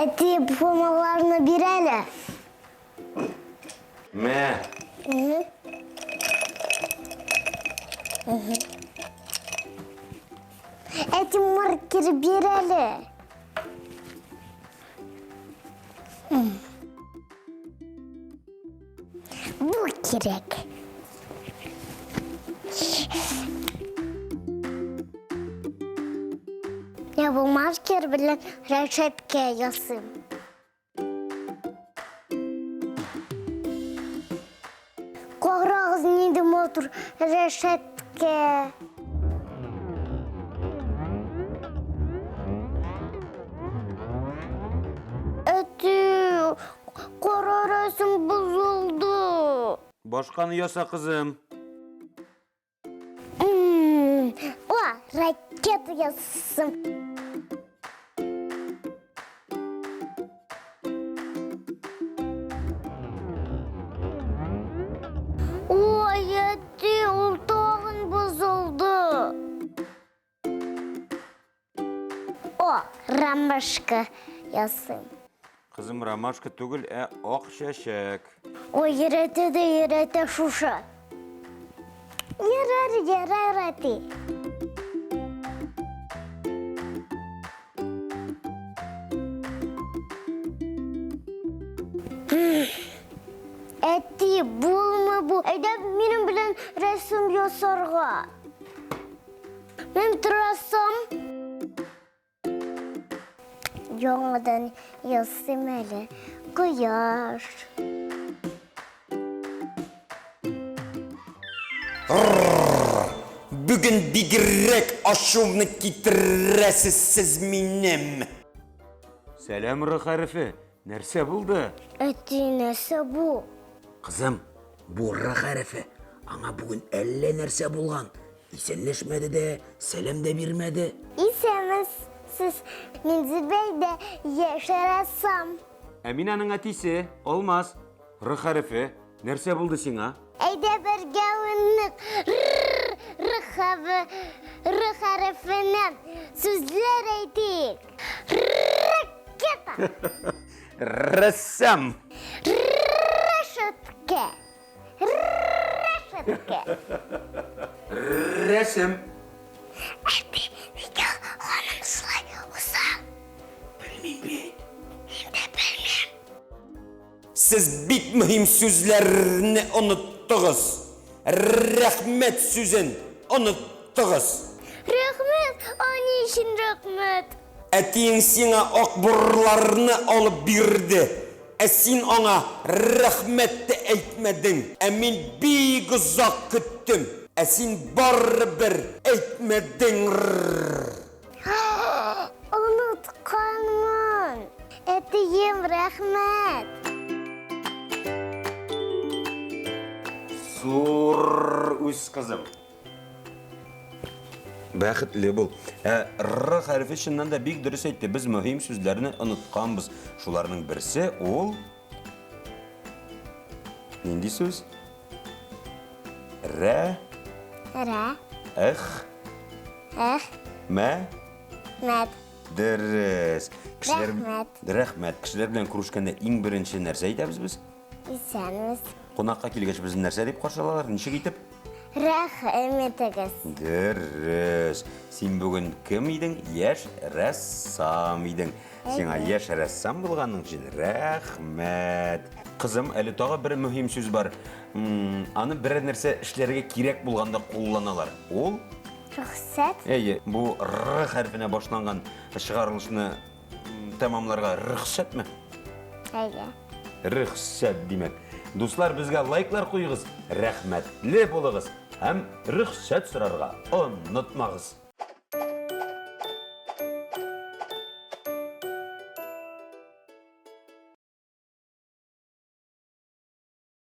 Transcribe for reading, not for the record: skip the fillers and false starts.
Әти, формаларны бир әле. Мә. Әти, маркер бир әле. Бу кирәк. Я бу маркер белән рәшәткә ясыйм. Карагыз, нинди матур рәшәткә. Әти, кара рәсем бозылды. Башканы яса, кызым. О, ракета ясыйм. Ой, әти, ул тагын бозылды. О, ромашка ясыйм. Кызым, ромашка түгел, ә ак чәчәк. Ой, йөрәтә дә йөрәтә шушы. Ярар, ярар, әти. Әти, булмый бу. Әйдә минем белән рәсем ясарга. Мин торасам. Яңадан ясыйм әле. Кояш. Бүген бигрәк ачуымны китерәсез сез минем. Сәлам, Р хәрефе. Нәрсә булды? Әти, нәрсә бу? Кызым, бу Р хәрефе. Аңа бүген әллә нәрсә булган. Исәнләшмәде дә, сәлам дә бирмәде. Исәнмесез, мин Зөбәйдә, яшь рәссам. Ә мин аның әтисе, Алмаз. Р хәрефе. Нәрсә булды сиңа? Әйдә бергә уйныйк. Р р хәрефеннән сүзләр әйтик. Ракета. Рәссам. Рәшәткә. Рәшәткә. Рәсем. Әти, нигә ханым шулай усал? Белмим бит. Мин дә белмим. Сез бик мөһим сүзләрне оныттыгыз. Рәхмәт сүзен оныттыгыз. Рәхмәт? А ни өчен рәхмәт? Әтиең сиңа акбурларны алып бирде. Ә син аңа рәхмәт тә әйтмәдең. Ә мин бик озак көттем. Ә син барыбер әйтмәдең. Онытканмын. Әтием, рәхмәт. Зур үс, кызым. Бәхетле бул. Ә Р хәрефе чыннан да бик дөрес әйтте. Без мөһим сүзләрне онытканбыз. Шуларның берсе ул Нинди сүз? Рә. Рә. Эх. Эх. Мә. Мәт. Дөрес. Кешеләр Рәхмәт. Рәхмәт. Кешеләр белән күрешкәндә иң беренче нәрсә әйтәбез без? Исәнмесез. Кунакка килгәч безне нәрсә дип каршы алалар? Ничек итеп? Рәхим итегез. Дөрес. Син бүген кем идең? Яшь рәссам идең. Сиңа яшь рәссам булганың өчен рәхмәт. Кызым, әле тагы бер мөһим сүз бар. Аны берәр нәрсә эшләргә кирәк булганда кулланалар. Ул Рөхсәт. Әйе, бу р хәрефенә башланган чыгарылышны тәмамларга рөхсәтме? Әйе. Рөхсәт, димәк. Дуслар, безгә лайклар куегыз, рәхмәтле булыгыз һәм рөхсәт сорарга онытмагыз.